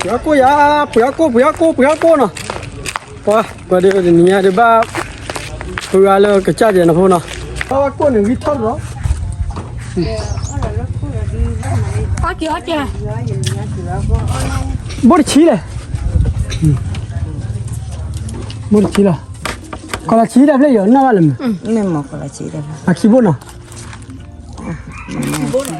ပှ့ၤဟီၣ်ကိၣ်ယၤ, ပှ့ၤဟီၣ်ကိၣ်, ပှ့ၤဟီၣ်ကိၣ်, ပှ့ၤဟီၣ်ကိၣ်နီၤ. ပှၤ ပှၤဒီးတနံၤညါဒုးဘၣ် ပှၤလၢကစၢ်ယဲၢ်နီၤဖိနီၤ. ဟီၣ်ကိၣ်န့ၣ်ဂံၢ်ထီၣ်လီၤ. ဘိၣ်တဆံလဲၣ်, ဘိၣ်တဆံလီၤ. ကီၢ်လီၤဆံတၢ်ဖျၢၣ်ယီၤနီၣ်ဘၣ်လၢမ့ၢ်, အခံဘိၣ်နီၤ. တၢ်ဘျုးနီ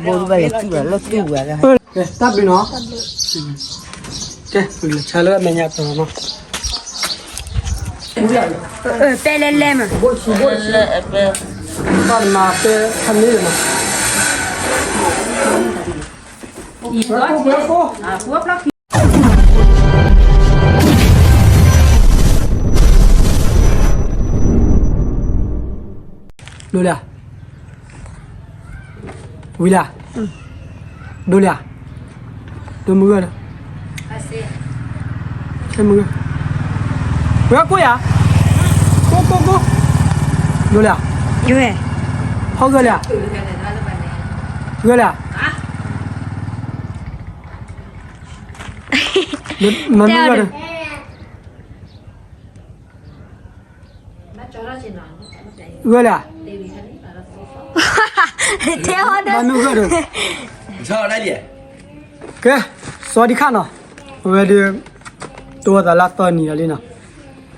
ၤ. ကဲ ပကလဲၤဆါလၢအမဲာ်ညါတီၤနီၤ. ပဲလဲၣ်လဲၣ်မး, ဘိၣ်တဆံ, ဘိၣ်တဆံ, တၢ်မၤပဲခါန့ၣ်နီၤ. ဒိၣ်လၢ ဝံၤလၢ, ဒိၣ်လၢ, ဒိၣ်မုၢ်ဂၢၢ်လၢ, မုၢ်ဂၢၢ်, ပှ့ၤဟီၣ်ကိၣ်ယၤ, ကိၣ်ကိၣ်ကိၣ်, ဒိၣ်လၢ, ဟီၣ်ဂၢၢ်လၢ, ဂၢၢ်လၢ, မၤမုၢ်ဂၢၢ်လၢ ဂၢၢ်လၢ, ထဲဟီဒီး, ကဲ စီၤဒံခါနီၤ, အဝဲဒုး တိသးလၢသီနံၤလီၤလံနီၤ,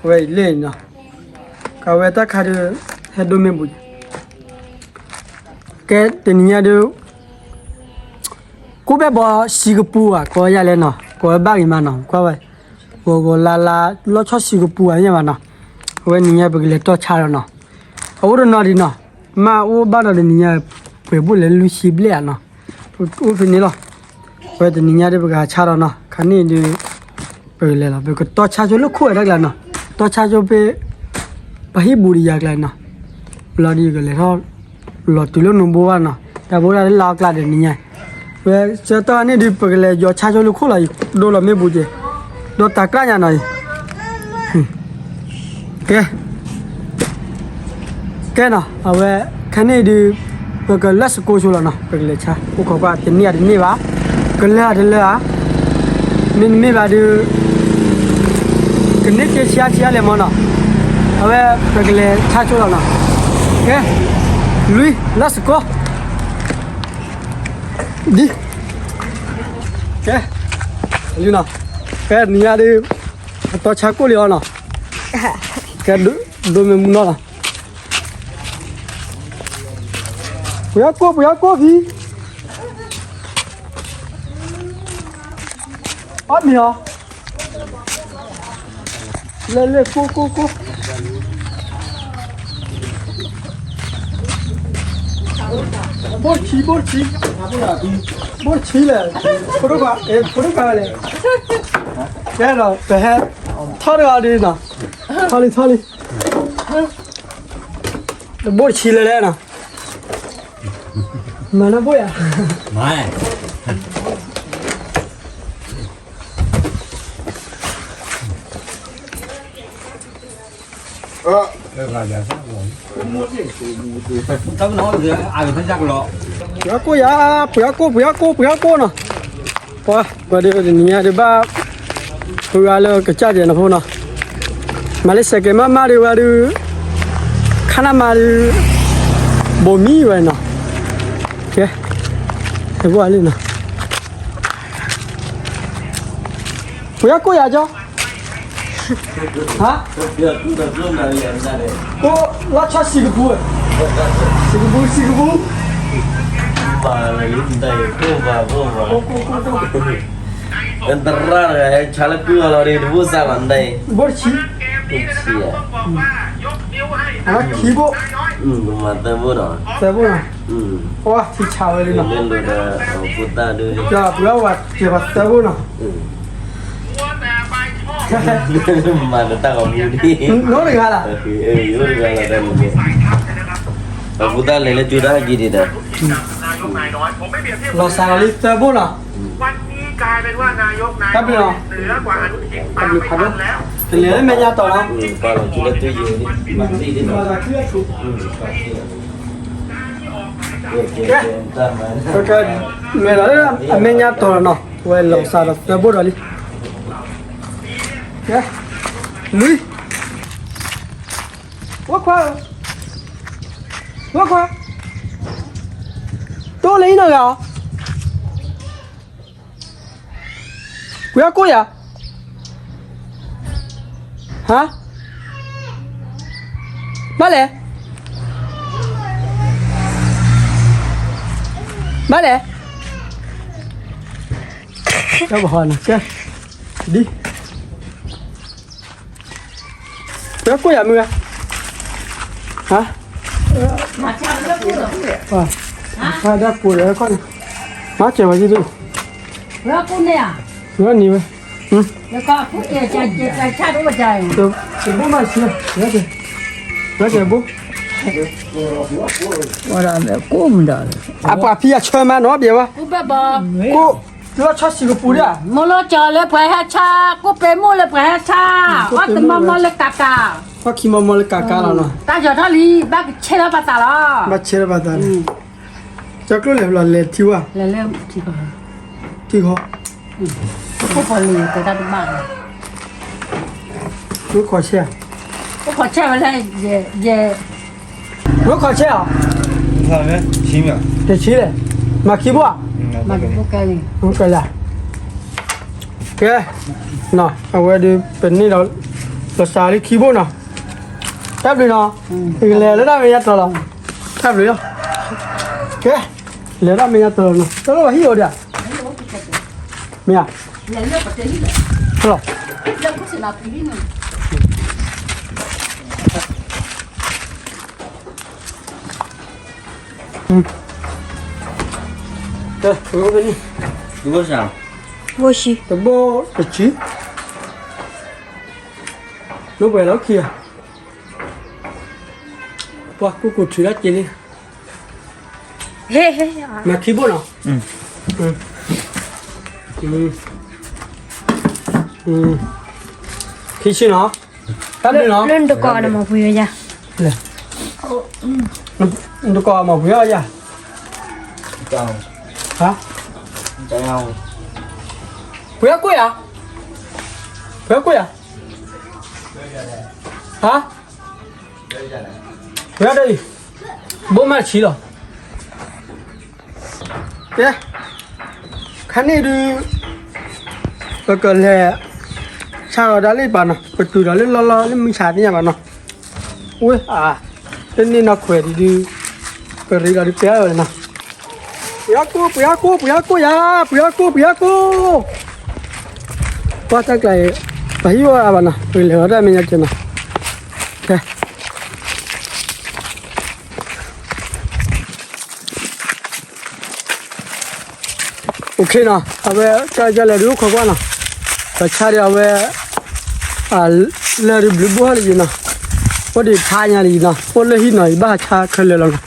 အဝဲအံၤလဲၣ်နီၤ, ကဝဲတၢ်ခါဒုး ဟဲဒိမ့ၢ်ဘူး, ကဲ တနံၤညါဒုး ကိးဘ့ၣ်ဘီစံကပူဧါ ကိးယၤလဲၣ်နီၤ, ကိးဝဲဘၣ်ဂ့ၤမးနီၤ, ကွၢ်ဝဲ ဂီၤဂီၤလါလါ လီၤဆီစံကပူဧါညါဘၣ်နီၤ, အဝဲနံၤညါပကလဲၤတီၢ်ဆါလီၤနီၤ, အအိၣ်တနီၤဒံးနီၤ, မ့ၢ်အိၣ်ဘၣ်ဒီးတနံၤညါ ပှဲၤဘိၣ်လဲၤလွံၢ်ဆံဘျဲၣ်ဧါနီၤ, အိၣ်ဖဲန့ၣ်လီၤ, အဝဲတနံၤညါဒုးပကဟးဆါလီၤနီၤ, ခါန့ၣ်ဒုး ပကလဲၤလီၤ ပကတီၢ်ဆါဆိလၢခိၣ်ဝဲဒၣ်ကျါနီၤ, တီၢ်ဆါဆိဖဲ ပှၤဟံၣ်ဘူးတယၤကျါနီၤ, လီၤဒုးကလဲၤထီၣ် လီၤတုၤလၢနိၣ်ဘိဘၣ်နီၤ, တၢ်ဘိဒၣ်လၢလါအီကျါဒီးနံၤညါ, ဝဲဆၢတီၢ်န့ၣ်ဒုး ပကလဲၤယီၤဆါဆိလၢခိၣ်လီၤအံၤ, ဒိလီၤမ့ၢ်ဘူးက့ၤ, ဒီးတၢ်ကြၢ်ညါနီၤအံၤ, ကဲ ကဲနီၤ အဝဲ ခဲန့ၣ်ဒုး ပကလၢစကိဆိလီၤနီၤ, ပကလဲၤဆါ အိၣ်ခိးကွၢ် တန့ၢ်ဧါတန့ၢ်ဘၣ်, ကလၢဧါတလၢဧါ, မ့တမ့ၢ်ဘၣ်ဒုး ကန့ၢ်က့ၤဆံးအါဆံးအါလဲၣ်မၢ်နီၤ, အဝဲ ပကလဲၤဆါဆိလီၤနီၤ, ကဲ လွံၢ် လၢစကိ ဒ် ကဲ လံနီၤ, ကဲနံၤညါဒုး အတီဆါကိၣ်လံအီၤနီၤ, ကဲ ဒိမ့ၢ်မူနီၤလီၤ, ပှ့ၤဟီၣ်ကိၣ် ပှ့ၤဟီၣ်ကိၣ်ဖံ, အီၣ်မ့ၤအီၤ လဲၤလဲၤ ကိၣ်ကိၣ်ကိၣ်, ဘိၣ်တဆံ ဘိၣ်တဆံ, ဘိၣ်တဆံလဲၣ်, ဖိဒိၣ်ခွါ အဲ ဖိဒိၣ်ခွါလဲၣ်, ကဲဒီး ပဟဲ ထီၣ်တဂၤဒ်နီၤ, ထီၣ်လံ ထီၣ်လံ, တဘိၣ်တဆံလဲၣ်လဲၣ်နီၤ, မၤနၢ်ဘိၣ်ယၤ ပှ့ၤဟီၣ်ကိၣ်ယၤ, ပှ့ၤဟီၣ်ကိၣ် ပှ့ၤဟီၣ်ကိၣ် ပှ့ၤဟီၣ်ကိၣ်နီၤ, ပှၤ ပှၤဒုးတနံၤညါဒုးဘၣ် ပှၤလၢကစၢ်ယဲၢ်နီၤဖိနီၤ, မၤလၢစဲးကဲးမးမးဒုးဝဲဒုး ခါနၢ်မးဒုး ဘိးမံဝဲနီၤ, ကဲ ဟဲဘိၣ်လံနီၤ ပှ့ၤဟီၣ်ကိၣ်ယၤကၠီ, ဟါ, ကိၣ်လီၤဆီစံကပူ, စံကပူ စံကပူ, ကိၣ်ကိၣ်ကိၣ်ကိၣ်, တရၣ်တဂၤဟဲဆါလၢကုၢ်အလီၤဒီး တဘိၣ်စၢ်လီၤနဒၣ်အံၤ, ဘိၣ်တဆံ, အခံဘိၣ်, ပမၤသၢဘိၣ်နီၤ, သၢဘိၣ်နီၤ, ပှၤထံဆးဝဲလံနီၤ, မ့ၢ်လိာ်ဒီး ဖိသၣ်ဒုး, ပှၤဝဲကဲပှၤသၢဘိၣ်နီၤ မၤတၢ်ဂီၤမူဒံး, နိတဂၤလီၤ, ပဖိသၣ်လဲၤလၢကၠိတၢ်ဟဲက့ၤဒံးဒီး, လီၤစှၤလီၤလံသၢဘိၣ်လီၤ, တၢ်ဘျုးလီၤ, တၢ်ဘျုးဖးဒိၣ်, တလဲၤလၢမဲာ်ညါတီၤလီၤ, ကဲ, မဲာ်လီၤလၢအမဲာ်ညါတီၤလီၤနီၤ, ဝဲလီၤစှၤဒီးသၢဘိၣ်ဒီးလံ, ကဲ, လွံၢ်, ဝဲခွါ, ဝဲခွါ, တအိၣ်လၢဟံၣ်နီတဂၤဧါ, ပှၤကိၣ်ယၤ, ဟါ, ဘၣ်လဲၣ်, ဘၣ်လဲၣ်, ကဲ, ဒ် ပှၤကိၣ်ယၤမုၢ်ဂၤ, ဟါ, ဟါ, ဒၣ်ကိၣ်ဒီးခီန့ၣ်, မၤစၢၤဝဲဒ်သိး, ဝဲန့ၣ်ဝဲ, တဘိမၤဆံး, ဝဲကဲဘိ, ကိၣ်မဒီး, အပှၤဖံအဆၢမးနီၤ ဘၣ်ဝဲ, ကိၣ်, လီၤဆီဆံးကပူၤဒၣ်, မိၢ်လီၤကၠီၤလၢပှၤဟဲဆါ, ကိၣ်ပဲမိၢ်လၢပှၤဟဲဆါ, အီၣ်တမီမီလၢကးကး, အီၣ်ခံမီမီလၢကးကးလီၤနီၤ, တၢ်ယီၤထီၣ်လံ, ဘၣ်ကဆဲးလီၤပသးလီၤ, ဘၣ်ဆဲးလီၤပသးလီၤ, ကၠီကျိၣ်လဲၤဘျီလဲၤထံဝဲ, လဲၤလၢထံဃီ, ထံဃီ, ဖိၣ်ဃီလံၤတဲတၢ်တဘၣ်လီၤ, ဖိၣ်ဃီဆဲး, ဖိၣ်ဃီဆဲးဝဲလဲၣ်, ယဲ ဖိၣ်ဃီဆဲးဧါ, တဆံလဲၣ်, မၤခံဘိဧါ, ကဲ, အဝဲဒုးပန့ၢ်ဒီး, လီၤစှၤလံခံဘိနီၤ, တၢ်ဘျုးနီၤ, လဲၤလၢတၢ်မဲာ်ညါတၢ်လီၤ, တၢ်ဘျုးလီၤ, ကဲ, လဲၤတၢ်မဲာ်ညါတၢ်လီၤနီၤ, တၢ်လီၤဘၣ်ဟံၣ်အီၤဒၣ်, မ့ၢ်ဧါ, လီၤ တဘိတဆံ, လၢပှဲၤလီၤခံဂၤ, ပှၤကူကူထုးဒၣ်က့ၤလံ, မၤခံဘိနီၤ, ခံဆံနီၤ, တၢ်ဘျုးနီၤ, လၢနတကိးန့ၣ်မ့ၢ်ပှ့ၤဝဲယၤ, နတကိးမ့ၢ်ပှ့ၤဝဲယၤ, ဟါ, ပှ့ၤအီၣ်ကိၣ်ယၤ, ပှ့ၤအီၣ်ကိၣ်ယၤ, ဟါ, ပှ့ၤအီၣ်ဒ်အံၤ, ဘိမးတဆံလီၤ, ကဲ, ခါန့ၣ်ဒုး, ပကလဲၤ, ဆါလီၤဒၣ်လၢပၢ်နီၤ, ပတုၤဒီးလၢလီၢ်လီၢ်လၢမုၢ်ဆါသ့ၣ်ညါဘၣ်နီၤ, ဝဲ, တန့ၢ်နီၢ်ခွဲးဒ်ဒုး, ပရ့လီၤဒုးတဲအီၤနီၤ, ပှ့ၤအီၣ်ကိၣ်, ပှ့ၤအီၣ်ကိၣ်, ပှ့ၤအီၣ်ကိၣ်ယၤ, ပှ့ၤအီၣ်ကိၣ်, ပှ့ၤအီၣ်ကိၣ်, ပှၤတၢ်ကျါအံၤ, ပှၤဟံၣ်ဝဲအါဘၣ်နီၤ, ပလဲၤလီၤတၢ်မဲာ်ညါက့ၤနီၤ, ကဲ အိၣ်ခ့နီၤ, အဝဲတၢ်ယလဲၤဒုးအိၣ်ခိးကွၢ်နီၤ, ပဆါဒံးအဝဲ, လၢဒုးဘျုးဘိၣ်ဟဲလၢယံၤနီၤ, အိၣ်ဒံးဖးညါလၢယံၤနီၤ, အိၣ်လၢဟံၣ်နီၤ ယဘၣ်ဟးဆါခဲလၢာ်လီၤနီၤ,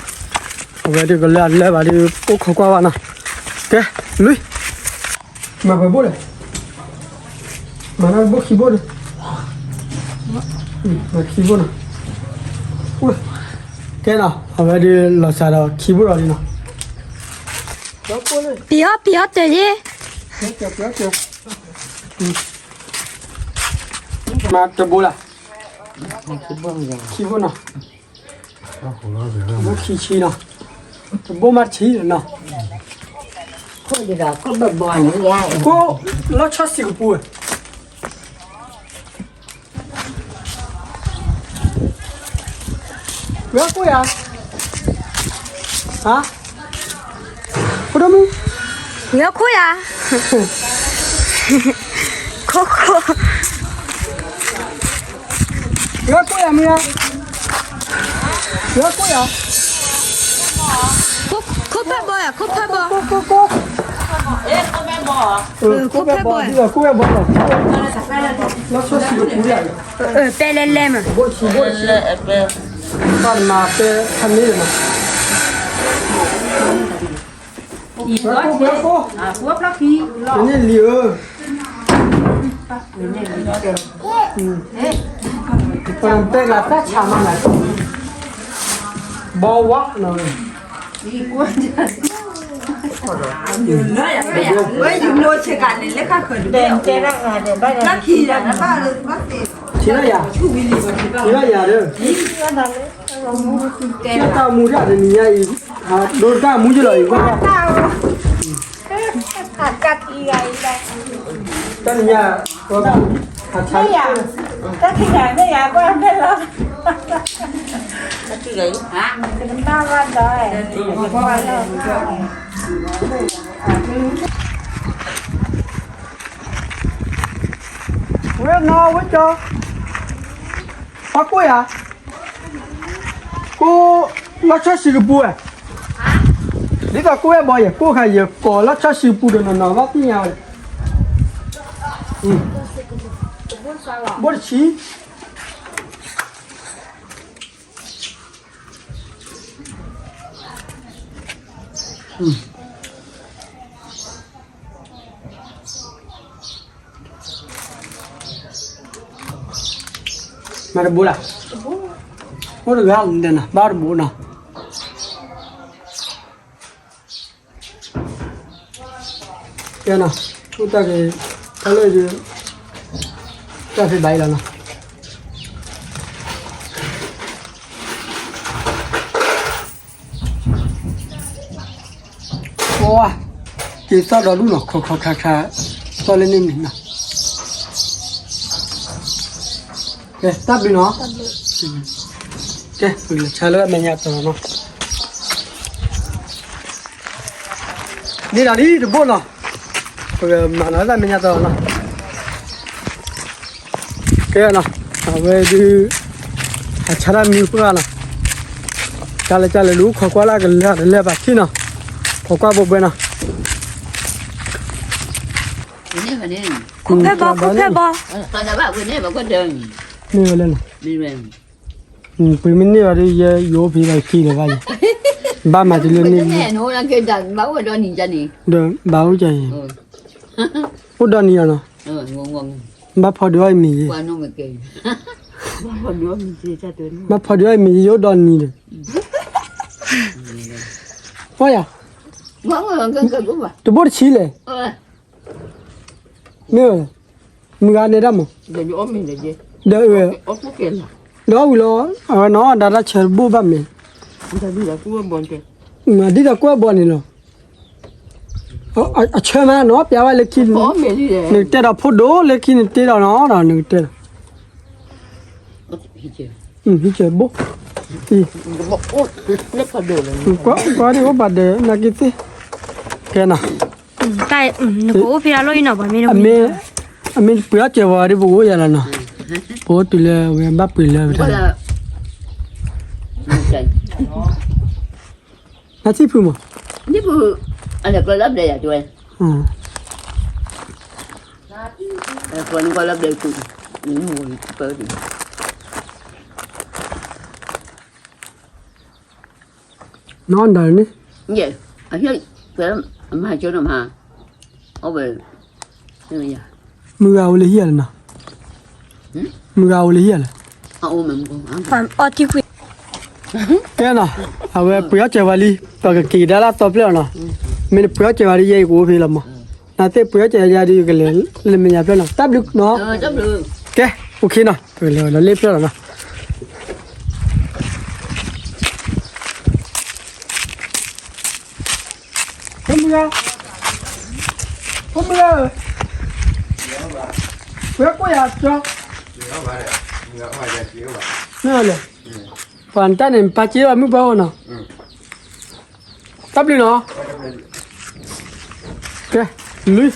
အဝဲဒုးကလၢအလၢဘၣ်ဒုးအိၣ်ခိးကွၢ်ဘၣ်နီၤ, ကဲ, လွံၢ် မၤပှဲၤဘိၣ်လဲၣ်, မၤနၢ်ဘိၣ်ခံဘိၣ်ဒီး, မၤခံဘိၣ်နီၤ, ကဲနီၤ အဝဲဒုးလီၤစှၤဒီးခံဘိၣ်ဒီးလံနီၤ, ပျီပျီတယ့, မၤတဘိလၢ, ခံဘိနီၤ, ဘိခံဆံနီၤ, တဘိမးတဆံနီၤ, ကိၣ်လီၤဆီဆံးကပူၤဝဲ, ပှ့ၤအီၣ်ကိၣ်ယၤ, ဟါ, ဖိဒိၣ်မုၣ်, ပှ့ၤအီၣ်ကိၣ်ယၤ, ခိၣ်ခိၣ် ပှ့ၤအီၣ်ကိၣ်ယၤမုၢ်ဧါ, ပှ့ၤအီၣ်ကိၣ်ယၤ, ခိၣ်ဖဲဘီဧါ, ခိၣ်ဖဲဘီ, ခိၣ်ဖဲဘီ, ခိၣ်ဖဲဘီ, ခိၣ်ဖဲဘီလီၤ, လီၤဆီဆံးကပူၤယၤ, ပဲလဲၤလဲၤမး, ဘိဆံးဘိဆံး, ပှၤမၤပဲခါန့ၣ်မး, ပှ့ၤအီၣ်ကိၣ်, ပှ့ၤအီၣ်ကိၣ်, န့ၣ်လံဧၢ, ပှၤမၤပဲလၢတၢ်ဆါမးနၤ, ဘီဝါနီၤ, ဝဲယလိဆ့ကၤန့ၣ် လၢခါဃၢၤတဘ့ၣ်အီၤ, လၢခံယၤ, ဆ့လီၤယၤ, ဆ့လီၤယၤဒီး, ဆ့တၢ်မူဒၣ်တနံၤညါအံၤ, ဒိတၢ်မူယလီၤအံၤ, တၢ်နံၤညါ, တၢ်ခံဂၤမ့ၢ်ယၤကွၢ်ဖဲလီၤ, တၢ်ဘၣ်ဒီး, ဝဲနီၢ်ဝဲကၠီ, ပှၤကိးယၤ, ကိးလီၤဆီဆံးကပူၤဝဲ, ဒ်သိးကိးဝဲဘီယဲၢ် ကိးခါယဲၢ် ကိးလီၤဆီဆံးကပူၤဒီးနီၢ်နီၢ်ဘၣ်သ့ၣ်ညါဝဲ, ဘိၣ်တဆံ မၤတဘိလၢ်, အိၣ်တဂၤလၢနတဲနီၤ ဘၣ်တဘိနီၤ, ကဲနီၤ, အိၣ်တၢ်က့ၤ, တၢ်လၢဒုး, တၢ်ဖဲဘၣ်အံၤလီၤနီၤ. က့ၤသီၣ်ဒီဒူၣ်နီၤ ခီခီခါခါ, သီၣ်လၢန့ၣ်မ့ၢ်နီၤ, ကဲတၢ်ဘျုးနီၤ, ကဲပကလဲၤဆါလၢမဲာ်ညါတီၤနီၤ, န့ၣ်ဒီးလံတဘိနီၤ, ပကမၤလီၤတၢ်မဲာ်ညါတီၤနီၤ. ကဲနီၤ, အဝဲဒုး, အဆါတၢ်မံဃုာ်နီၤ, ကလဲၤကလဲၤလူၤ ခိးကွၢ်လၢကလဲၤတလဲၤဘၣ်ထံၣ်နီၤ, ခိးကွၢ်ဘိဘဲနီၤ, ခိးဖဲဘီ ခိးဖဲဘီ, မ့ၢ်ဝဲလဲၣ်နီၤ, ပှ့ၤမ့ၢ်န့ၢ်ဘၣ်ဒီး ယအိၣ်ဖဲဘၣ်ခံလၢၤဘၣ်ယဲ, ဘၣ်မၤတုၤလၢန့ၣ်, ဒီးဘၣ်အိၣ်ကဲအံၤ, အိၣ်ဒီနံၤအီၤနီၤ, ဘၣ်ဖီဒုးအီၣ်အံၤမ့ၢ်ယဲ, ဘၣ်ဖီဒုးအီၣ်အံၤမ့ၢ်ယဲ ယအိၣ်ဒီနံၤဒီး, ပှၤယၤ, တဘိၣ်တဆံလဲၣ်, မ့ၢ်ဝဲ, မုၢ်ဂၤနဲဒၣ်မး, ဒီး, ဒီးအီၣ်ဝံၤလီၤ, အဝဲနီၤ ဒၣ်တၢ်ဆၢတဘိၣ်ဘၣ်မ့ၢ်, ဒ်သိးကွၢ်ဘီန့ၣ်လီၤ, အဆၢမးနီၤ ပျဲဝဲလၢခံ, နကတဲဒီးဖိဒိၣ်လၢခံနတဲဒီးနီၤ ဒီးနကတဲဒီး, ဟံးကဲဘိၣ်, ကွၢ်ဒ်အိၣ်ဘၣ်ဒီး နာ်က့သ့ၣ်, ကဲနီၤ နကအိၣ်ဖဲအလီၢ်အံၤနီၤ ပှၤမ့ၢ်, အမ့ၢ်ပှ့ၤအီၣ်စၢၤဝဲဒီး ပကအိၣ်ယၤလီၤနီၤ, ပအိၣ်တုၤလၢဝဲဘၣ်ပှ့ၤလၢဝဲတၢ်, နထံၣ်ဖုမး, နဖု, အလဲၤကျီလၢဘျဲယၤတဲဝဲ, ကျီလၢဘျဲ, နီၢ်ဒၣ်န့ၣ်, မၤကၠိနီၤမး, အဝဲ, မုၢ်ဂၤအိၣ်လၢဟံၣ်ယၤလဲၣ်နီၤ, မုၢ်ဂၤအိၣ်လၢဟံၣ်ယၤလဲၣ်, အီထံကွံာ်, ကဲနီၤ, အဝဲပှ့ၤအီၣ်စၢၤဝဲလံ, ပကက့ၤကဒါလၢအသီဖျၢၣ်လီၤနီၤ, မ့ၢ်နပှ့ၤအီၣ်စၢၤဝဲဒီး ယဲယကအိၣ်ဖဲလီၤမး, နသ့ၣ်ပှ့ၤအီၣ်စၢၤယၤဒီး ယကလဲၤလၢမဲာ်ညါဖျၢၣ်နီၤ, တၢ်ဘျုးနီၤ, ကဲ, အိၣ်ခ့နီၤ, ပကလဲၤဝဲဒီးလ့ၣ်ဖျၢၣ်လီၤနီၤ. ဖိမုၣ်ဧၢ, ဖိမုၣ်ဧၢ, ပှၤကိးယၤကၠီ, မ့ၢ်လဲၣ်, ပှၤနတၢ်န့ၣ် ပာ်စ့လီၤမုၢ်ပှၢ်အိၣ်နီၤ, တၢ်ဘျုးနီၤ, ကဲ, လွံၢ်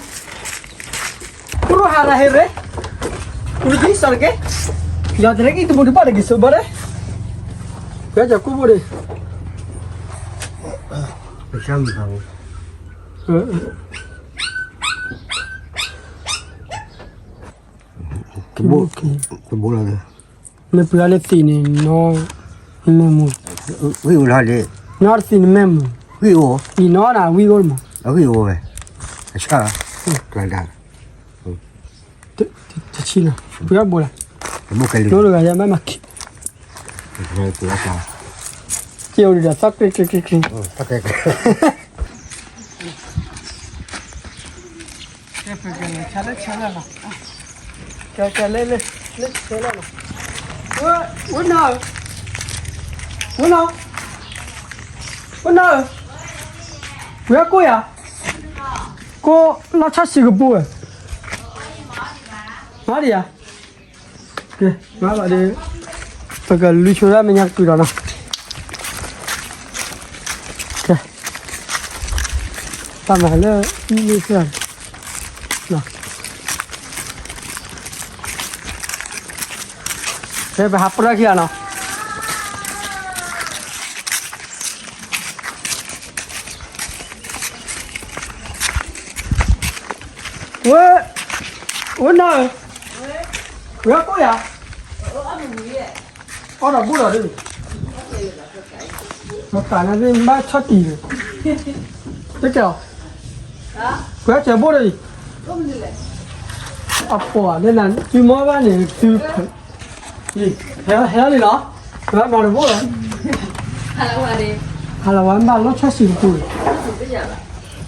ပရူဟးရဟ့ရ့, ပရူကံစၢ်တက့, ယၤတရ့ကံတမူတဘၣ်တက့ၤစိဘၣ်ဒဲ, ကဲကၠီကူဘိဒံး, ပဆၢမုၢ်ဖးဘိ, တဘိ, တဘိလီၤ, မ့ၢ်ပှ့ၤအီၣ်လၢသံးန့ၣ်နီၤ, နမဲာ်မူ, ဝံၣ်အိၣ်လီၤ, နီၤတသံးနမဲာ်မူ, ဝံၣ်အိၣ်, အံၤနီၤနၤဝံၣ်အိၣ်မး, အဝံၣ်အိၣ်ဝဲ, အဆၢ, ကျါဒၣ် တဆံလီၤ, ပှ့ၤအီၣ်ဘိလီၤ, တဘိကဲလံ, နိတဂၤယၤမ့ၢ်မၤခံ, ပှ့ၤအီၣ်ကျါ, က့ၤအိၣ်ဒံးဒီးသီၣ်ကြ့ကြ့ကြ့ကြ့, သီၣ်ကြ့ကြ့, ဆါလၢဆါလၢလီၤ, ကဲကဲလၢလၢလၢဆါလၢလီၤ, ဝဲနီၤ, ဝဲနီၤ, ဝဲနီၤ, ဝဲကိၣ်ယၤ, ကိၣ်လီၤဆီဆံးကပူၤဝဲ, မၤဒံးယၤ, ကဲ, မၤဘၣ်ဒီး, ပကလူၤဆိဒၣ်မဲာ်ညါကတုၤဒီးနီၤ, ကဲ, တၢ်မၤလၢ, ကဲ ပဟးပရၢခံဂၤနီၤ. ဝဲ, ဝဲနီၤ, ဝဲကိၣ်ယၤ, အီၣ်ဒီးဘိၣ်ဒီးဒ်, မတၤန့ၣ်သ့ၣ်ဘၣ်ဆီၣ်တံၢ်န့ၣ်, တကဲၢ်, ပှဲၤစဲးဘိၣ်ဒီးအံၤ, အပှၤလၢနၤ သုမီၢ်ဘၣ်န့ၣ် သု, ဟဲလီၤလံလီၤ, ပှၤမၤတဘိၣ်လီၤ, ဟးလီၤဝဲဘၣ်လီၤဆီဆံးတပူၤ,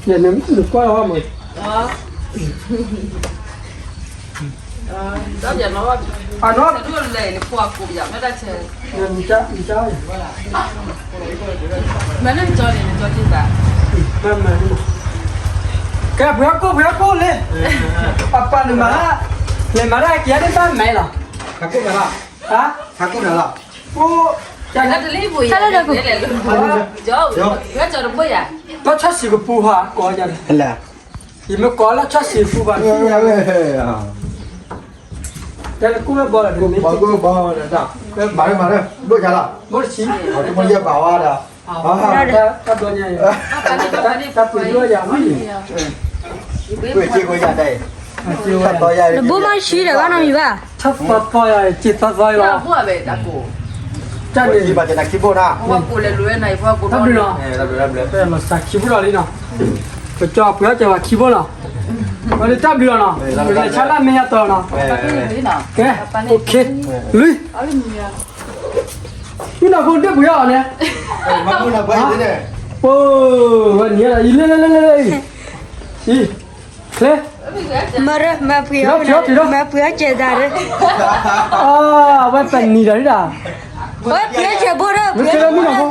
နကွၢ်လီၤဘၣ်မး ကဲ ပှၤကိၣ် ပှၤကိၣ်လံ, ပပှၤန့ၣ်မၤ, လဲၤမၤတၢ်က့ၤအါဒ်တၢ်မဲလီၤ, ဟးကိၣ်မးလီၤ, ဟးကိၣ်မးလီၤ, အိၣ်, တၢ်လၢတလံပူၤယၤ, လီၤဆီဆံးကပူၤဟးကိးယၤ, ယမ့ၢ်ကိးလီၤဆီဆံးကပူၤဘၣ်, တၢ်လၢကိၣ်ဝဲဘီလီၤ, မၤမၤ, ဘိၣ်ယၤလီၤ, ဘိၣ်တဆံ, တမ့ၢ်ယဲဘၣ်ဝဲဒီး, တၢ်ဘျီညါအံၤ, တၢ်ပှ့ၤဒိၣ်ယၤမး, တဘိၣ်မးဆံဒီးဘၣ်နီတမံၤဘၣ်, ထီၣ်သီသီယၤ, က့ၤသီသီယၤလီၤ, တၢ်န့ၣ်, တၢ်ဘျုးလီၤ, ပလီၤစှၤခံဘိလီၤလံနီၤ, ပကၠီပှ့ၤအီၣ်စၢၤဝဲခံဘိလီၤ, ဝဲဒၣ်တၢ်ဘျုးလီၤနီၤ, ပကလဲၤဆါလၢမဲာ်ညါတီၤနီၤ, ကဲ, အိၣ်ခ့, လွံၢ် မုၢ်နၤဖိဒ့ၣ်ပှ့ၤအီၤန့ၣ်, အိၣ်, ဝဲနံၤလၢလၢလၢလၢ, အံၤ, ချ့, မၤရၢ မၤပှ့ၤအီၣ်, မၤပှ့ၤအီၣ်စဲးတၢ်ရၢ, အဝဲပနံၤဒီးဒၣ်, ဝဲပှ့ၤအီၣ်စဲးဘိဒီး, မ့ၢ်ချ့လၢမုၢ်နၤဖိ,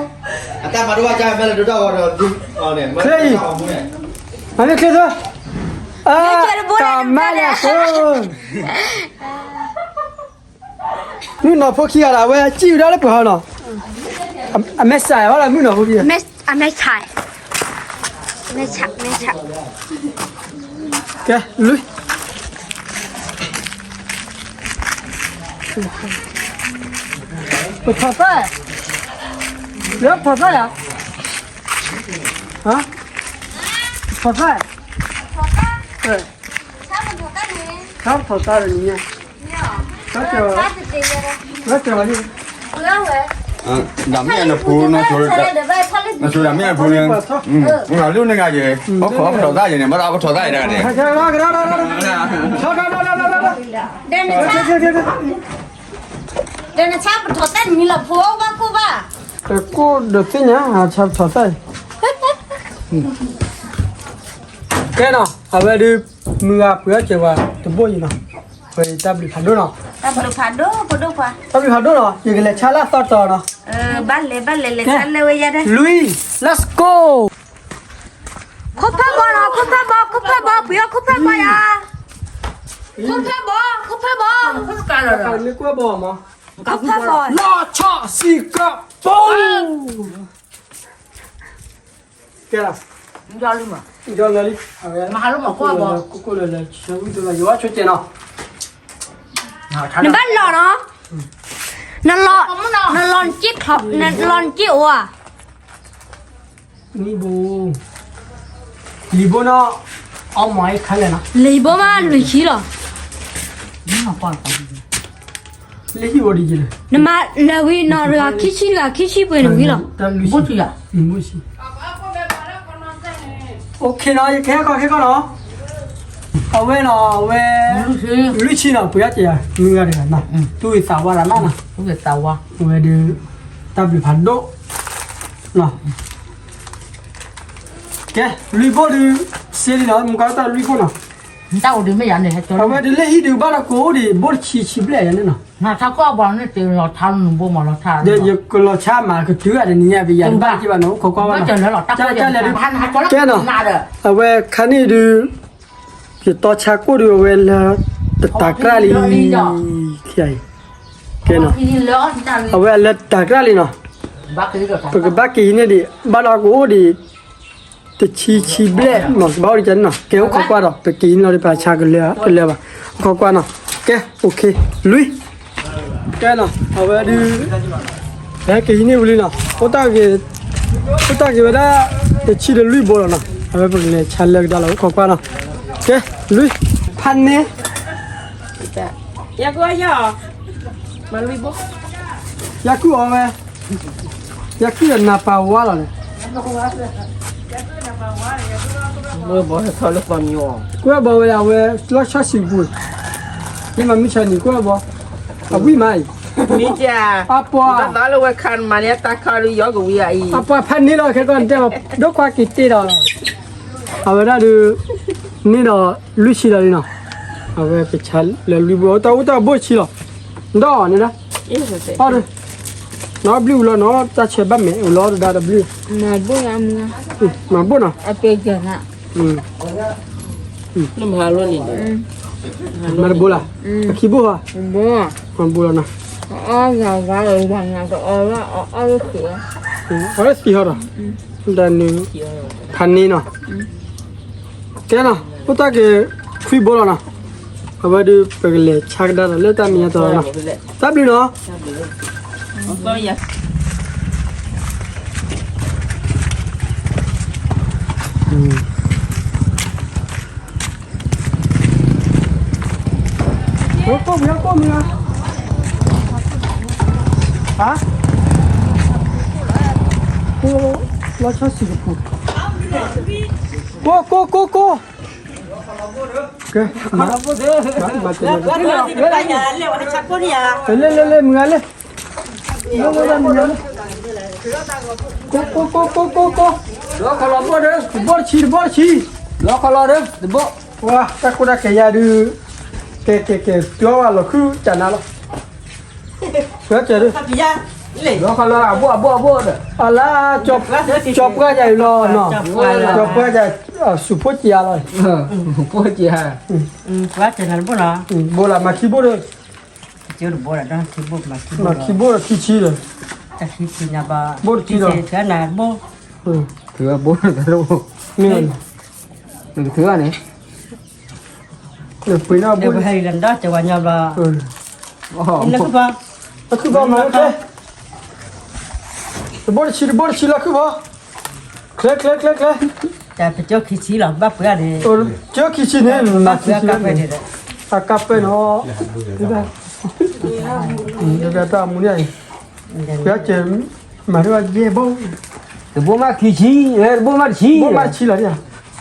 ချ့အံၤ, မ့ၢ်ချ့သၢ, တၢ်မၤလၢအဃိ မုၣ်နီၢ်ဖိခံဂၤဒီး အဝဲစံၣ်ဝဲဒၣ်လၢပှၤဟီနီၤ, အမဲာ်ဆှးဝဲလၢမုၣ်နီၢ်ဖိခံဂၤ, အမဲာ်ဆှး, မဲာ်ဆှး, မဲာ်ဆှး, ကဲလွံၢ်, ပထီၣ်သၣ်, လၢပထီၣ်သၣ်ယၤ, ပထီၣ်သၣ်, ဆၣ်ပထီၣ်သၣ်န့ၣ်, ဒ်မ့ၢ်နဖိ, နဆိဒၣ်မ့ၢ်နဖိန့ၣ်, မ့ၢ်လၢနဂၤယဲ, အိၣ်ခိးပထီၣ်သၣ်ယဲန့ၣ်, ဘၣ်ဒီးပထီၣ်သၣ်ယဲတဂၤန့ၣ်, ဒီးနဆၣ်ပထီၣ်သၣ်န့ၣ်မ့ၢ်လီၤဖိဘၣ်ကိၣ်ဘၣ်, ကိၣ်ဒီးသ့ၣ်ညါ, ဆၣ်ပထီၣ်သၣ်, ကဲနီၤ, အဝဲဒုး, မုၢ်ဂၤပှ့ၤအီၣ်စၢၤဝဲတဘိၣ်အံၤနီၤ, ပတၢ်ဘျုးဖးဒိၣ်နီၤ, တၢ်ဘျုးဖးဒိၣ်, တၢ်ဘျုးဖးဒိၣ်နီၤ, ယကလဲၤဆါလၢအသီတီၤနီၤ, ဘၣ်လဲၤဘၣ်လဲၤလဲၤဆါလၢဝဲယဲဒၣ်, လွံၢ်, let's go. ခိၣ်ဖၢဘီနီၤ, ခိၣ်ဖၢဘီ, ခိၣ်ဖၢဘီ, ပှ့ၤအီၣ်ခိၣ်ဖၢဘီယၤ, ခိၣ်ဖၢဘီ, ခိၣ်ဖၢဘီ, ခိၣ်ဖၢဘီ, လီၤဆီဆံးကပူၤ, ကဲ, လီၤလံ, မၤလၢမၤကိၣ်ဘီ, ကိၣ်ကိၣ်လၢလၢ, ယဝဲဆိကဲနီၤ, နဘၣ်လီၤနီၤ, နလီၤ, နလီၤနက့ၣ်, နလီၤနက့ၣ်အိၣ်ဧါ မ့ၢ်ဘိ, လံာ်ဘိနီၤ, အီၣ်မၤအံၤခါလဲၣ်နီၤ, လံာ်ဘိမးလွံၢ်ဆံလီၤ, လံာ်ဟံၣ်အိၣ်ဒ်လဲၣ်, နမၤလဲၤဝံၤနီၤ, တဂၤခံဆံ, တဂၤခံဆံပှ့ၤန့ၣ်ဝံၤလီၤ, ဘိဆံ, ဘိဆံ, အိၣ်ခ့နီၤ, ယကဟဲခီဟဲခီနီၤ, အဝဲနီၤ, အဝဲ, လွံၢ်ဆံနီၤ, ပှ့ၤအီၣ်စၢၤယၤ, မုၢ်ဂၤတဂၤနီၤ, သူၣ်ဂ့ၤသးဝါလၢမးနီၤ, သူၣ်ဂ့ၤသးဝါ, အဝဲဒုး, တၢ်ဘျုးဖးဒိၣ်, ကဲ, လွံၢ်ဘိဒုး, စ့လံနီၤ, မုၢ်ကီတၢ်လွံၢ်ဘိနီၤ, တၢ်အိၣ်ဒံးမ့ၢ်ယၤန့ၣ် အဝဲဒုးလၢဟံၣ်ဒုးဘၣ်ဒီးကအိၣ်ဒံး ဘိၣ်တဆံဆံဘျဲၣ်ယၤန့ၣ်နီၤ. နထါကီၢ်ဘီန့ၣ် တလီၤထါလၢနဘိမးလီၤထါ, ယကလီၤဆါမးကတုၤဂၤတနံၤညါ ပယၤတဘၣ်က့ၤဘၣ်နီၤ အိၣ်ခိးကွၢ်ဘၣ်နီၤ. ကဲနီၤ, အဝဲခါန့ၣ်ဒုး ယတီဆါကိၣ်ဒုးအဝဲလၢ တတၤကြၢ်လံ, ကဲနီၤ, အဝဲအလၢတတၤကြၢ်လံနီၤ. ပကဘၣ်က့ၤဟံးန့ၢ်ဒံး ဘၣ်ဒီးကအိၣ်ဒံး တဆံဆံဘျဲၣ်မး ကဘၣ်အိၣ်ဒံးကန့ၣ်နီၤ. ကဲအိၣ်ခိးကွၢ်ဒီး ပက့ၤဟံးန့ၢ်လီၤဒံး ပဆါကလၢာ်တလၢာ်ဘၣ်. အိၣ်ခိးကွၢ်နီၤ. ကဲ OK လွံၢ်, ကဲနီၤ အဝဲဒုး ပဟဲက့ၤဟံးန့ၢ်ဝံၤလံနီၤ. အိၣ်တၢ်ဂ့ၤ, အိၣ်တၢ်ဂ့ၤဝဲဒၣ် တဆံဒီးလွံၢ်ဘိလီၤနီၤ. အဝဲပကလဲၤဆါလၢကဒါလီၤ အိၣ်ခိးကွၢ်နီၤ. ကဲ လွံၢ်, ဖးန့ၢ် ယၤကုၢ်အီၤဝဲ, ယၤကုၢ်ဒီးနၤပာ်ဝါလီၤန့ၣ်, ကွၢ်ဘီဝဲဒၣ်ဝဲ လီၤဆီဆံးပူၤ, မ့ၢ်မၤမုၢ်ဆါနံၤကွၢ်ဘီ, အဝံၣ်မးအံၤ, မ့ၢ်က, အပှၤ, မ့ၢ်လၢဝဲခါမၤန့ၢ်တၢ်ခါဒီးယီကဝံၤအံၤ, အပှၤဖးန့ၢ်လီၤခဲကီၢ်တဲ, ဒိၣ်ခွါက့ၤတ့ၢ်ဒီး, အဝဲဒၣ်ဒုး, န့ၢ်ဒီးလွံၢ်ဆံလီၤလံနီၤ, အဝဲကဆါလၢလွံၢ်ဘိ တၢ်အိၣ်တၢ်ဘိၣ်တဆံလီၤ, ဒီးန့ၣ်ဒၣ်, အီၣ်ဒုး, နီၢ်ဘျုးဝံၤလီၤနီၤ တၢ်ဆဲးဘၣ်မဲာ်အိၣ်လီၤတဒါတဘျုး, မၤဘိၣ်ယမူ, မၤဘိၣ်နီၤ, မၤတဘိလၢ, အခံဘိၣ်ဟီ, မၤဘိလီၤနီၤ, အီၣ်သံဟီဒီး, ဒ်န့ၣ်, ဖးန့ၢ်နီၤ ကဲနီၤ အိၣ်တၢ်က့ၤခွံဘိလီၤနီၤ, အဝဲဒုးပကလဲၤဆါကဒါဒီးလၢတၢ်မဲာ်ညါတီၤနီၤ, တၢ်ဘျုးနီၤ, ကိၢ်မုၢ်ကိၢ်မုၢ်, ဟါ, လီၤဆီဆံးတပူၤ, ကိၢ်ကိၢ်ကိၢ်ကိၢ် ကဲ, လဲၤလဲၤလဲၤ မုၢ်ဂၤလဲၣ်, ကိၢ်ကိၢ်ကိၢ်ကိၢ်ကိၢ်, လီၤခီလီၤဘိၣ်ဒီး တဘိၣ်တဆံ တဘိၣ်တဆံ, လီၤခီလီၤဒီး တဘိၣ်, ပှၤ တၢ်ကိၢ်တၢ်ဂီၤယၤဒုး, ကဲကဲကဲ တုၤအီၣ်ဘၣ်လီၤခုၣ်ကနါလီၤ, လီၤခီလီၤ အဘိၣ်အဘိၣ်အဘိၣ်ဒီး, အလါ, ကၠီၤပှၢ်ယၤအံၤလီၤ, ကၠီၤပှၢ်ယၤ, စူၤဖိကံၤဧါလီၤ, ဖိကံၤဧါ, ဘိလၢမၤခံဘိၣ်ဒီး, မၤခံဘိၣ်ဒီးခံဆံဒီး, ဘိၣ်တဆံဒီး, ဘိၣ်, နကထုးဘၣ်န့ၣ်, ပှ့ၤနီၣ်ဘိၣ်, လီၤခုၣ်ဘီ, တဘိၣ်တဆံ တဘိၣ်တဆံလီၤခုၣ်ဘီ, ချ့ချ့ချ့ချ့, ပကၠိခံဆံလီၤ ဘၣ်ပှ့ၤန့ၣ်, ကၠိခံဆံန့ၣ်, အကပၢၢ်နီၤ, တၢ်မူန့ၣ်, ပကၠိ မၤထီၣ်ယဲၢ်ဘိၣ်, တဘိၣ်မးခံဆံ, တဘိၣ်မးတဆံ, ဘိၣ်မးတဆံလီၤ,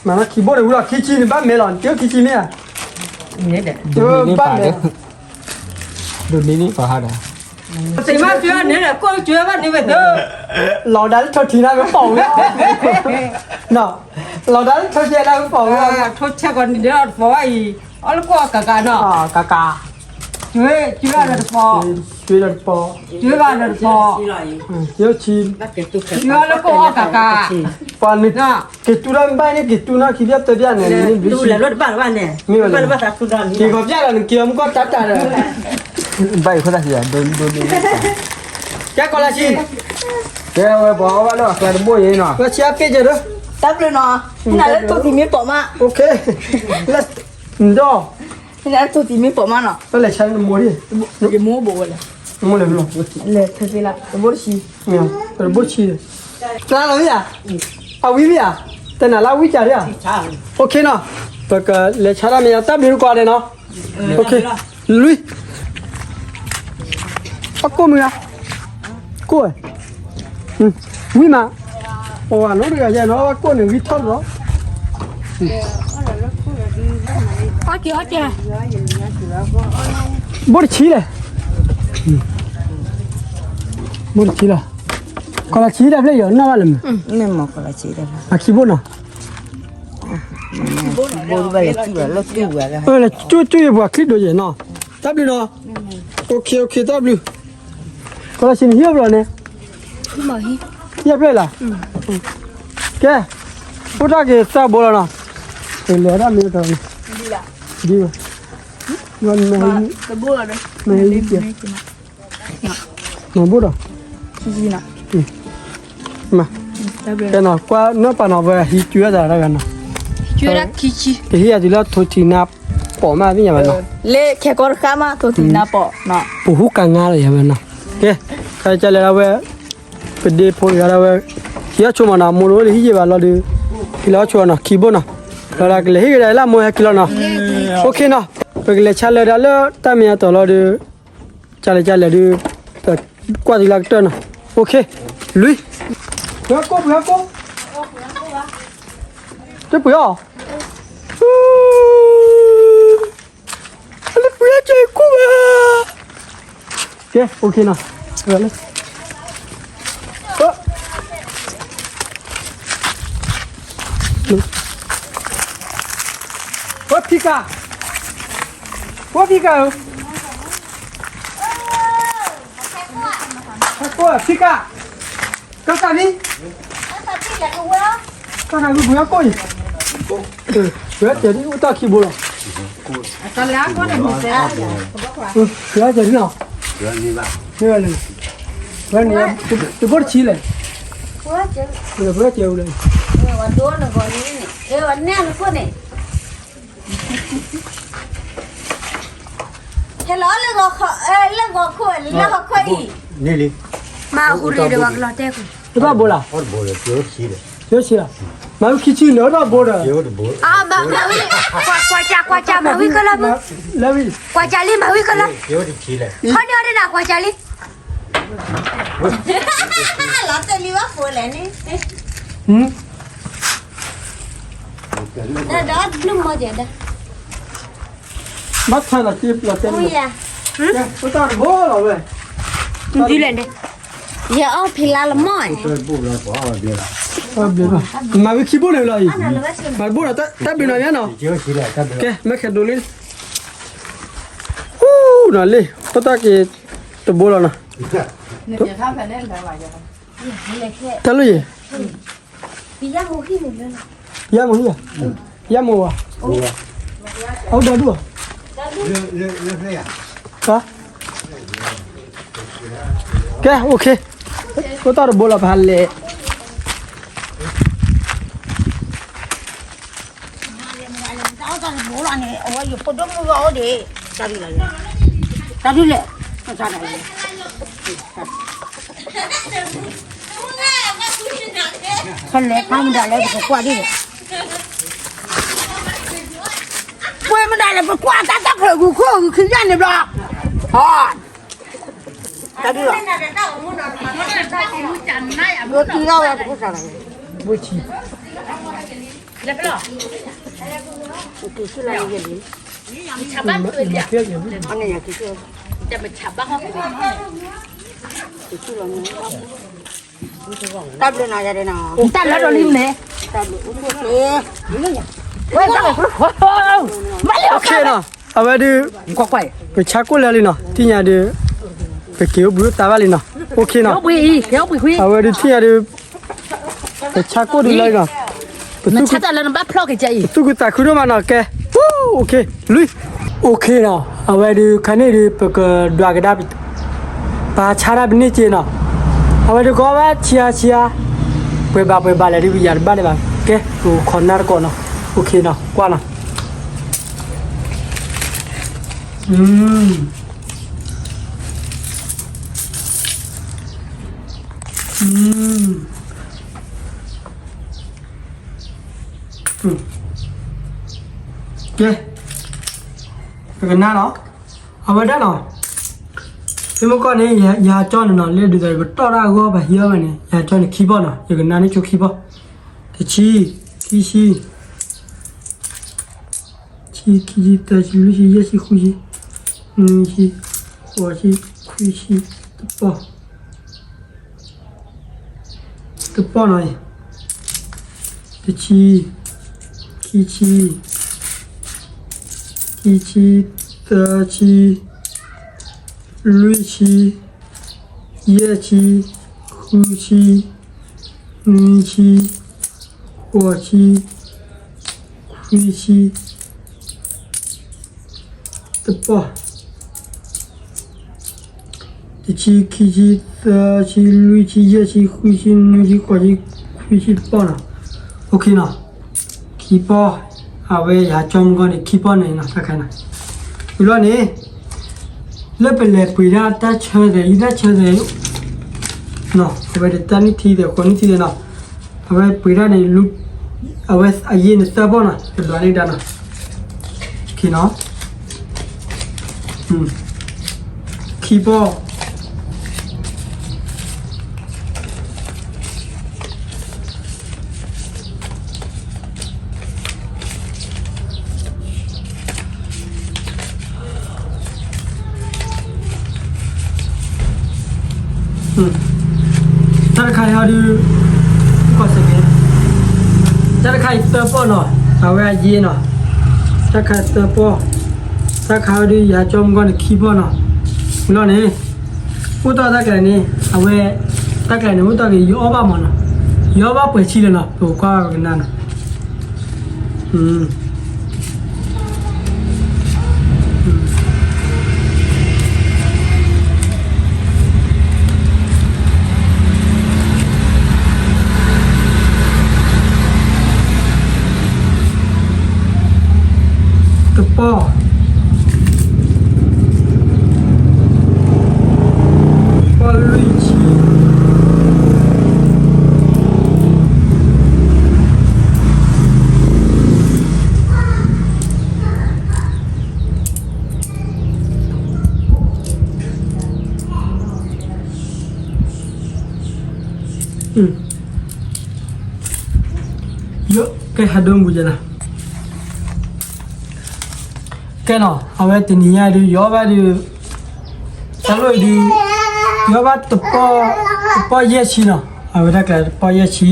မၤခံဘိၣ်တဝံၤလီၤ ခံဆံန့ၣ် ဘၣ်မဲာ်လီၤ ကၠိခံဆံမ့ၢ်ဧါ, ဘၣ်မဲာ်, ဒိးန့ၢ်န့ၢ်ပှၤဟါဒီး, သ့မးကၠိန့ၣ် ကိၣ်ကၠိဘၣ်န့ၢ်ဝဲသ့, လီၤဒၣ်လၢထိၣ်ထံနၤကပီၤဝဲ, လီၤဒၣ်လၢထိၣ်ထံနၤကပီၤဝဲ, ထိၣ်ဆဲးကီးန့ၣ်ဒီးတပီၤဝဲအံၤ, အီၣ်လၢကိၣ်အီၣ်ကးကးနီၤ, ကးကး, ကၠိ, ကၠိဒီးတပီၤ, ကၠိဒီးတပီၤ, ကၠိဘၣ်ဒီးတပီၤ, ကၠိဆံ, ကၠိလၢကိၣ်အီၣ်ကးကး, ပှၤန့ၣ်, က့ၤတူၢ်ထီၣ်မ့ၢ်ဘၣ်န့ၣ် က့ၤတူၢ်နီၢ်ခံဘျီသၢဘျီန့ၣ်, မ့ၢ်ဝဲန့ၣ်, က့ၤဂီၤဘျၣ်ဒီးနက့ၤအီၤမူကီၢ်တၢ်တၢ်ဒီး, ဘၣ်အံၤခိၣ်သၣ်ခံ, ကဲကီးလၢဆံ, ကဲဝဲပှၤအီၣ်ဘၣ်လၢအကျါတဘိၣ်အံၤနီၤ, တၢ်ဘျုးနီၤ, နလၢထိၣ်သံမ့ၢ်ပိာ်မး, နဒီး နလၢထိၣ်သံမ့ၢ်ပိာ်မးနီၤ, တၢ်လဲၤဆါလၢနမိၢ်ဒံး, ယမိၢ်ဘိးဝဲလဲၣ်, မိၢ်လဲၤဘျီ, လဲၤထဲသ့လၢ တဘိၣ်တဆံ, တဘိၣ်တဆံ, ကျါလီၤမ့ၢ်ဧါ, အဝံၤမ့ၢ်ဧါ, တနၤလၢအဝံၣ်ကၢ်ဒံးဧါ, OKနီၤ, ပကလဲၤဆါတၢ်မဲာ်ညါ တၢ်ဘျုးတကွၢ်ဒဲးနီၤ, လွံၢ် အကိၣ်မုၢ်ဂၤ, ကိၣ်, ဝံၣ်မး, အဝဲနီတဂၤယဲနီၤ ကိၣ်န့ၣ်ဂံၢ်ထီၣ်လီၤ, ဘိၣ်တဆံလဲၣ်, ဘိၣ်တဆံလီၤ, ကီးလီၤဆံတၢ်ဖျၢၣ်ယီၤနီၢ်ဘၣ်လၢမုၢ်, အခံဘိၣ်နီၤ, ဘိဘၣ်ယသူၣ်လီၤလၢသူၣ်ဝဲလၢ ကၠူၣ်ကၠူၣ်ယပှၤချံဒိၣ်ယဲၢ်နီၤ, တၢ်ဘျုးနီၤ, အိၣ်ခ့အိၣ်ခ့ တၢ်ဘျုး, ကလီၤဆံးန့ၣ်ဟံၣ်အိၣ်ဘျီန့ၣ်, ဟံၣ်ဖျၢၣ်လီၤ, ကဲ, အိၣ်တၢ်က့ၤသၢဘိလီၤနီၤ, လဲၤတၢ်မ့ၢ်တၢ်န့ၣ်, ဒ်ဘၣ်, မ့ၢ်ဟံၣ်ကဲ မၤဘိၣ်ဒီး, မၤ, ကဲနီၤ ကွၢ်နီၢ်ပၤနီၤ ဝဲဟံးကွံာ်ဝဲဒၣ်တဂၤနီၤ, ကဟံးယၤတုၤလၢထိးထံးနါပိာ်မးသ့ၣ်ညါဘၣ်နီၤ, လၢခဲကီတခါမး ထိးထံးနါပိာ်နီၤ, ပဟူကငါလီၤယၤဝဲနီၤ, ကဲ, ခါကလဲၤဒၣ်ဝဲ, ပဒ့ဖိတဂၤဒၣ်ဝဲ, ဟံးအီၣ်ဆိမးနီၤ မိၢ်တအိၣ်လၢဟံၣ်ယဲၢ်ဘၣ်လီၤဒီး, ဟံးလၢအီၣ်ဆိနီၤ ခံဘိနီၤ, လီၤဒၣ်ကလဲၤဟ့ၣ်ကဒါလၢမိၢ်ဟဲက့ၤလီၤနီၤ, အိၣ်ခ့နီၤ, ပကလဲၤဆါလၢဒၣ်လၢတၢ်မ့ၢ်အတီၤလီၤဒီး ကလဲၤကလဲၤဒီး, ကွၢ်သီလၢကတၢၢ်နီၤ, အိၣ်ခ့, လွံၢ်, ပှ့ၤကိၣ်ပှ့ၤကိၣ်, တပှ့ၤအီၤ, လၢပှ့ၤအီၤက့ၤကိၣ်ဘၣ်, ကဲ, အိၣ်ခ့နီၤ, လၢ ဝဲဖံကၤ, ဝဲဖံကၤဧၢ, ဖံကၤ, ကစၢ်မံ, ကစၢ်မံ ပှ့ၤအီၤကိၣ်အံၤ, ပှ့ၤအီၤကဲၤဒ်အိၣ်တၢ်ခံဘိလီၤ, ပှ့ၤအီၤကဲၤဒ်နီၤ, မ့ၢ်ဝဲလဲၣ်, ဝဲန့ၣ်, တဘိတဆံလဲၣ်, ပှ့ၤအီၤကဲၤအူလဲၣ်, ဟဲလီၤ လၢဂီၤခိၣ်, လၢဂီၤခိၣ်အံၤ, မၤအူရ့ၣ်ဒီးပှၤကလီၤတဲာ်ကွံာ်, တဘၣ်ဘိလီၤ, ဆံလီၤ, မၤဝံခံဆံန့ၣ် အိၣ်ထီၣ်ဘိဒီး, မၤဝံ, ကွၢ်ကၢ်, ကွၢ်ကၢ်, မၤဝံကလၢ, ကွၢ်ကၢ်လံ, မၤဝံကလၢ, ခီန့ၣ်အီၤဒ်နၤ ကွၢ်ကၢ်လံ, လီၤတဲာ်လံဘၣ်ဃိလဲၣ်န့ၣ်, ဒီးဘျုးမီၢ်ကဲၤဒီး, ဘၣ်ဆါလီၤတ့ပျီတဲလံ, အိၣ်တၢ်တဘိလီၤဝဲ, ဒ်လဲၣ်န့ၣ်, ယအီၣ်ဖံလါလၢမီၢ်, မၤဝံခံဘိန့ၣ်လီၤအံၤ, မၤတဘိဒီး တၢ်ဘျုးနီၤညါနီၤ, ကဲ မ့ၢ်ခဲဒိးလံ, ဟူနီၤလံ, အိၣ်တၢ်က့ၤတဘိလီၤနီၤ, တၢ်လၢယဲၢ် ယမိၢ်ဟံၣ်, ယမိၢ်ဝဲ, အအိၣ်ဒီဒူၣ်, ကဲ အိၣ်ခ့, အိၣ်တၢ်တဘိလီၤ ပဟးလဲၤ တၢ်ဒုးလဲၣ်, ခလဲၤဖးမဒၤလဲၣ် ပကကွၢ်ဒ်လဲၣ်, ပှ့ၤမဒၤလဲၣ် ပကွၢ်တၢ်တၢ်ဖျၢၣ်ဂုၤခိၣ်ဂုၤခံယၢ်န့ၣ်ဘျီ, တၢ်ဒုးလီၤ, ဘိထံလီၤဝဲ ပကစၢ်လီၤ, ဘိထံ တၢ်ဘျုးနၤယၤဒဲးနီၤ, တၢ်လၢဒီးလံမ့ၢ်, တၢ်ဘျုး, ဝဲ, မၤလၢ OK နီၤ, အဝဲဒုး, ပဆါကိၣ်လၢလံနီၤ, ထံၣ်ညါဒုး, ပက့ၤအိၣ်ဘှံးအိၣ်သါဘၣ်လံနီၤ, OK နီၤ, အဝဲဒုးထံၣ်ညါဒုး ပဆါကိၣ်ဒုးလၢလံနီၤ, ပသူၣ်, ပသူၣ်ခုသးခုဒိၣ်မးနီၤ, ကဲ, OK, လွံၢ်, OK နီၤ, အဝဲဒုးခါန့ၣ်ဒုး ပကဒွးကဒါ ပဟးဆါတၢ်ပန့ၢ်က့နီၤ, အဝဲဒုးကီဘၣ်ဆံးအါဆံးအါ, ပှဲၤဘၣ်ပှဲၤဘၣ်လဲၣ်ဒုး ပယၤတဘၣ်လၢၤဘၣ်, ကဲ, ပခိးနၢ်တကိးနီၤ, OK နီၤ, ကွၢ်နီၤ, ကဲ, ပကနၢ်လီၤ, အဝဲဒၣ်လီၤ, ဖဲမုၢ်ကီၢ်န့ၣ် ယဟးကၠီန့ၣ်နီၤ, လၢဒုးသးပတီၢ်တၢ်အဂီၢ် ပဟံးအီၣ်ဝဲန့ၣ် ယဟးကၠီန့ၣ်ခံဘီၣ်နီၤ, ယကနၢ်န့ၢ်ဆိခံဘီၣ်, တဆံ, ခံဆံ ဆံ, ခံဆံ, သၢဆံ, လွံၢ်ဆံ, ယဲၢ်ဆံ, ဃုဆံ, နွံဆံ, ဃိးဆံ, ခွံဆံ, တပီၢ်, တပီၢ်နီၤ, တဆံ, ခံဆံ, ခံဆံ, သၢဆံ, လွံၢ်ဆံ, ယဲၢ်ဆံ, ဃုဆံ, နွံဆံ, ဃိးဆံ, ခွံဆံ, တပီၢ်, တဆံ, ခံဆံ, သၢဆံ, လွံၢ်ဆံ, ယဲၢ်ဆံ, ဃုဆံ, နွံဆံ, ဃိးဆံ, ခွံဆံ, တပီၢ်နီၤ. အိၣ်ခ့နီၤ, ခံပီၢ်, အဝဲယဟးကၠီမုၢ်ဂီၢ်န့ၣ် ခံပီၢ်န့ၣ်နီၤ တၢ်ခါနီၤ. ဝံၤလီၤန့ၣ် လၢပလဲၤပှ့ၤဒၣ်တၢ်ဆၢသဲး ယတၢ်ဆၢသဲး နီၤ အဝဲတၢ်နုၢ်ထံသဲး ဃိးနုၢ်ထံသဲးနီၤ. အဝဲပှ့ၤဒၣ်န့ၣ် အဝဲအယ့ၢ်န့ၣ်သၢပီၢ်နီၤ တဒွးန့ၢ်ဒၣ်နီၤ. ခံပီၢ် တၢ်တခါအံၤဟီဒုး တၢ်တခါအံၤသၢပီၢ်နီၤ အဝဲအယ့ၢ်နီၤ. တၢ်တခါသၢပီၢ်, တၢ်တခါဟီဒုး ယဟးကၠီမုၢ်ဂီၢ်န့ၣ် ခံပီၢ်နီၤ. ဝံၤလီၤန့ၣ် အိၣ်တီၢ်တၢ်ကျဲၤန့ၣ် အဝဲ တၢ်ကျဲၤန့ၣ် အိၣ်တီၢ်က့ၤ ယအီၣ်ဘၣ်မးနီၤ. ယအီၣ်ဘၣ်ပှဲၤဆံလၢာ်နီၤ ပကကွၢ်ကနၣ်နီၤ. တပီၢ်, ပီၢ်လွံၢ်ဆံ ကဲ ဟဲဒိမူၤယဲနီၤ. ကဲနီၤ အဝဲတနံၤညါဒုး ယအီၣ်ဘၣ်ဒုး တၢ်လိၣ်အံၤဒုး ယအီၣ်ဘၣ်တပီၢ်, တပီၢ်ယဲၢ်ဆံနီၤ. အဝဲတၢ်ကျဲၤတပီၢ်ယဲၢ်ဆံ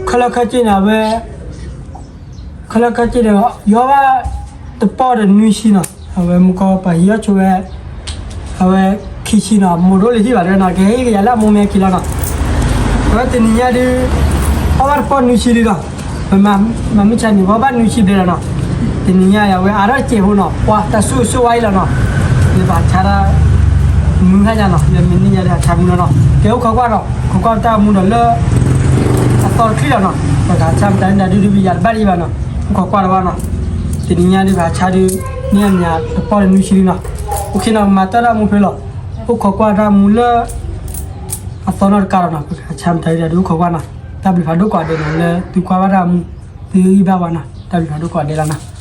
ခဲလၢာ်ခဲဆ့န့ၣ် အဝဲ ခဲလၢာ်ခဲဆ့န့ၣ် ယအီၣ်ဘၣ်တပီၢ်ဒီးနွံဆံနီၤ. အဝဲမုၢ်ကီၢ်ပှၤဟံးအီၣ်ဆိဝဲ အဝဲခံဆံနီၤ မိၢ်ဒိၣ်လၢဟံၣ်ဘၣ်ဒီးနီၤ ကဟ့ၣ်ကယၤလၢအမိၢ်မ့ၢ်ခံလီၤနီၤ. အဝဲတနံၤညါဒုး အီၣ်ဘၣ်တပီၢ်နွံဆံဒုးဒီး ပမၤမုၢ်ဆါန့ၣ် ပအီၣ်ဘၣ်နွံဆံဘျဲၣ်လီၤနီၤ. တနံၤညါအံၤ အဝဲအါထီၣ်တစဲးဖိနီၤ ပှၤတၢ်ဆိၣ်ဂ့ၤဆိၣ်ဝါအံၤလီၤနီၤ. မ့ၢ်ပှၤဆါတၢ်မုၢ်ဟါညါနီၤ လၢမ့ၢ်နံၣ်ညါဒုး ဟးဆါမုၢ်လီၤနီၤ. ကဲအိၣ်ခိးကွၢ်ဒီး ခိးကွၢ်တၢ်မူဒီးလၢ အသီတချံလီၤနီၤ. ပကဟးဆါမတၤနံၣ်ဒုးဒုး ပယၤတဘၣ်ဒံးဘၣ်နီၤ. အိၣ်ခိးကွၢ်ဒီးဘၣ်နီၤ. တနံၤညါဒုး ပဟးဆါဒုး မ့ၢ်အမ့ၢ်တပီၢ်ဒီးနွံဆံဒုးနီၤ. အိၣ်ခ့နီၤ မၤတၢ်တၢ်မူဖဲလီၤ. အိၣ်ခိးကွၢ်တၢ်မူလၢ အသီနီတကးလီၤနီၤ. ပကဟးဆါမတၤဒုးဒုး အိၣ်ခိးကွၢ်နီၤ. တၢ်ဘျုးဖးဒိၣ်ကိးဂၤဒဲးနီၤ လၢသုကွၢ်ဘၣ်တၢ်မူ သုဟ့ၣ်ဂံၢ်ဘၣ်ဝဲနီၤ. တၢ်ဘျုးဖးဒိၣ်ကိးဂၤဒဲးလီၤနီၤ.